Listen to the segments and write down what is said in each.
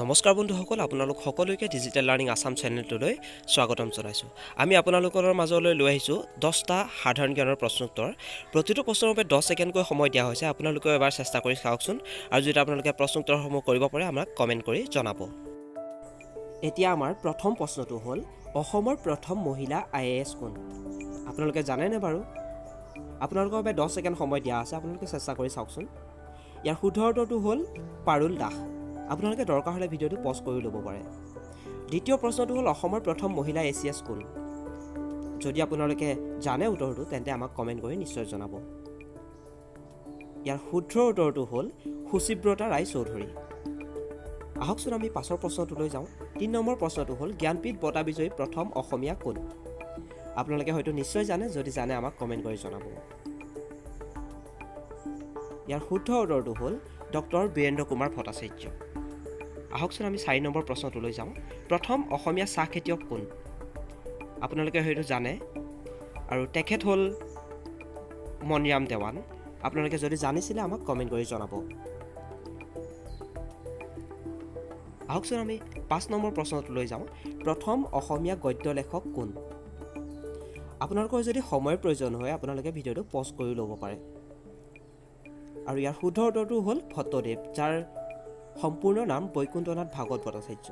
নমস্কাৰ বন্ধুসকল, আপোনালোক সকলোকে ডিজিটেল লাৰ্ণিং আছাম চেনেলটোলৈ স্বাগতম জনাইছোঁ। আমি আপোনালোকৰ মাজলৈ লৈ আহিছোঁ 10টা সাধাৰণ জ্ঞানৰ প্ৰশ্নোত্তৰ। প্ৰতিটো প্ৰশ্নৰ বাবে 10 ছেকেণ্ডকৈ সময় দিয়া হৈছে। আপোনালোকেও এবাৰ চেষ্টা কৰি চাওকচোন আৰু যদি আপোনালোকে প্ৰশ্নোত্তৰসমূহ কৰিব পাৰে, আমাক কমেণ্ট কৰি জনাব। এতিয়া আমাৰ প্ৰথম প্ৰশ্নটো হ'ল, অসমৰ প্ৰথম মহিলা আইএএছ কোন? আপোনালোকে জানেনে বাৰু? আপোনালোকৰ বাবে 10 ছেকেণ্ড সময় দিয়া আছে, আপোনালোকে চেষ্টা কৰি চাওকচোন। ইয়াৰ শুদ্ধ উত্তৰটো হ'ল পাৰুল দাস। আপোনালোকে দৰকাৰ হ'লে ভিডিঅ'টো পজ কৰি ল'ব পাৰে। দ্বিতীয় প্ৰশ্নটো হ'ল, অসমৰ প্ৰথম মহিলা এচিএছ কোন? যদি আপোনালোকে জানে উত্তৰটো, তেন্তে আমাক কমেণ্ট কৰি নিশ্চয় জনাব। ইয়াৰ শুদ্ধ উত্তৰটো হ'ল সুচিব্ৰতা ৰায় চৌধুৰী। আহকচোন আমি পাছৰ প্ৰশ্নটোলৈ যাওঁ। তিনি নম্বৰ প্ৰশ্নটো হ'ল, জ্ঞানপীঠ বঁটা বিজয়ী প্ৰথম অসমীয়া কোন? আপোনালোকে হয়তো নিশ্চয় জানে। যদি জানে, আমাক কমেণ্ট কৰি জনাব। ইয়াৰ শুদ্ধ উত্তৰটো হ'ল ডক্টৰ বীৰেন্দ্ৰ কুমাৰ ভট্টাচাৰ্য। আহকচোন আমি চাৰি নম্বৰ প্ৰশ্নটোলৈ যাওঁ। প্ৰথম অসমীয়া চাহ খেতিয়ক কোন? আপোনালোকে হয়তো জানে আৰু তেখেত হ'ল মণিৰাম দেৱান। আপোনালোকে যদি জানিছিলে, আমাক কমেণ্ট কৰি জনাব। আহকচোন আমি পাঁচ নম্বৰ প্ৰশ্নটোলৈ যাওঁ। প্ৰথম অসমীয়া গদ্য লেখক কোন? আপোনালোকৰ যদি সময়ৰ প্ৰয়োজন হয়, আপোনালোকে ভিডিঅ'টো পজ কৰি ল'ব পাৰে। আৰু ইয়াৰ শুদ্ধ উত্তৰটো হ'ল ভট্টদেৱ, যাৰ সম্পূৰ্ণ নাম বৈকুণ্ঠনাথ ভাগৱত ভট্টাচাৰ্য।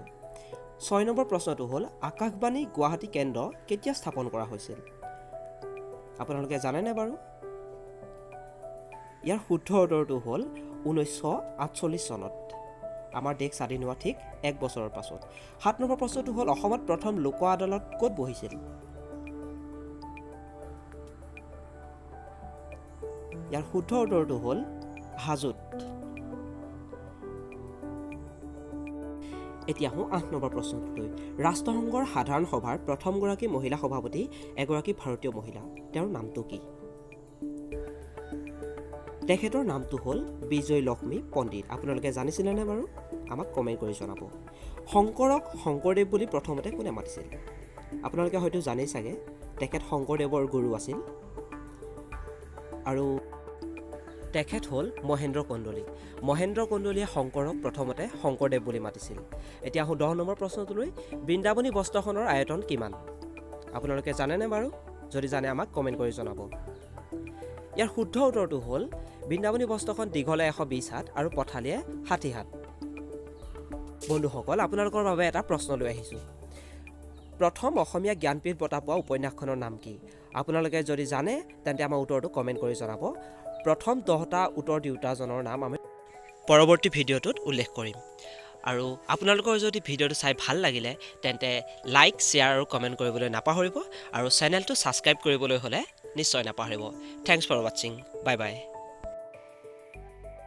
ছয় নম্বৰ প্ৰশ্নটো হ'ল, আকাশবাণী গুৱাহাটী কেন্দ্ৰ কেতিয়া স্থাপন কৰা হৈছিল? আপোনালোকে জানেনে বাৰু? ইয়াৰ শুদ্ধ উত্তৰটো হ'ল 1948 চনত, আমাৰ দেশ স্বাধীন হোৱা ঠিক এক বছৰৰ পাছত। সাত নম্বৰ প্ৰশ্নটো হ'ল, অসমত প্ৰথম লোক আদালত ক'ত বহিছিল? ইয়াৰ শুদ্ধ উত্তৰটো হ'ল হাজোত। এতিয়া আহোঁ আঠ নম্বৰ প্ৰশ্নটোলৈ। ৰাষ্ট্ৰসংঘৰ সাধাৰণ সভাৰ প্ৰথমগৰাকী মহিলা সভাপতি এগৰাকী ভাৰতীয় মহিলা, তেওঁৰ নামটো কি? তেখেতৰ নামটো হ'ল বিজয় লক্ষ্মী পণ্ডিত। আপোনালোকে জানিছিলেনে বাৰু? আমাক কমেণ্ট কৰি জনাব। শংকৰক শংকৰদেৱ বুলি প্ৰথমতে কোনে মাতিছিল? আপোনালোকে হয়তো জানেই চাগে, তেখেত শংকৰদেৱৰ গুৰু আছিল আৰু তেখেত হ'ল মহেন্দ্ৰ কন্দলী। মহেন্দ্ৰ কন্দলীয়ে শংকৰক প্ৰথমতে শংকৰদেৱ বুলি মাতিছিল। এতিয়া আহোঁ 10 নম্বৰ প্ৰশ্নটোলৈ। বৃন্দাবনী বস্ত্ৰখনৰ আয়তন কিমান? আপোনালোকে জানেনে বাৰু? যদি জানে, আমাক কমেণ্ট কৰি জনাব। ইয়াৰ শুদ্ধ উত্তৰটো হ'ল বৃন্দাবনী বস্ত্ৰখন দীঘলে 120 হাত আৰু পথালিয়ে 60 হাত। বন্ধুসকল, আপোনালোকৰ বাবে এটা প্ৰশ্ন লৈ আহিছোঁ। প্ৰথম অসমীয়া জ্ঞানপীঠ বঁটা পোৱা উপন্যাসখনৰ নাম কি? আপোনালোকে যদি জানে, তেন্তে আমাৰ উত্তৰটো কমেণ্ট কৰি জনাব। প্ৰথম 10টা উত্তৰ দিওঁতাজনৰ নাম আমি পৰৱৰ্তী ভিডিঅ'টোত উল্লেখ কৰিম। আৰু আপোনালোকৰ যদি ভিডিঅ'টো চাই ভাল লাগিলে, তেন্তে লাইক, শ্বেয়াৰ আৰু কমেণ্ট কৰিবলৈ নাপাহৰিব আৰু চেনেলটো ছাবস্ক্ৰাইব কৰিবলৈ হ'লে নিশ্চয় নাপাহৰিব। Thanks for watching, bye bye.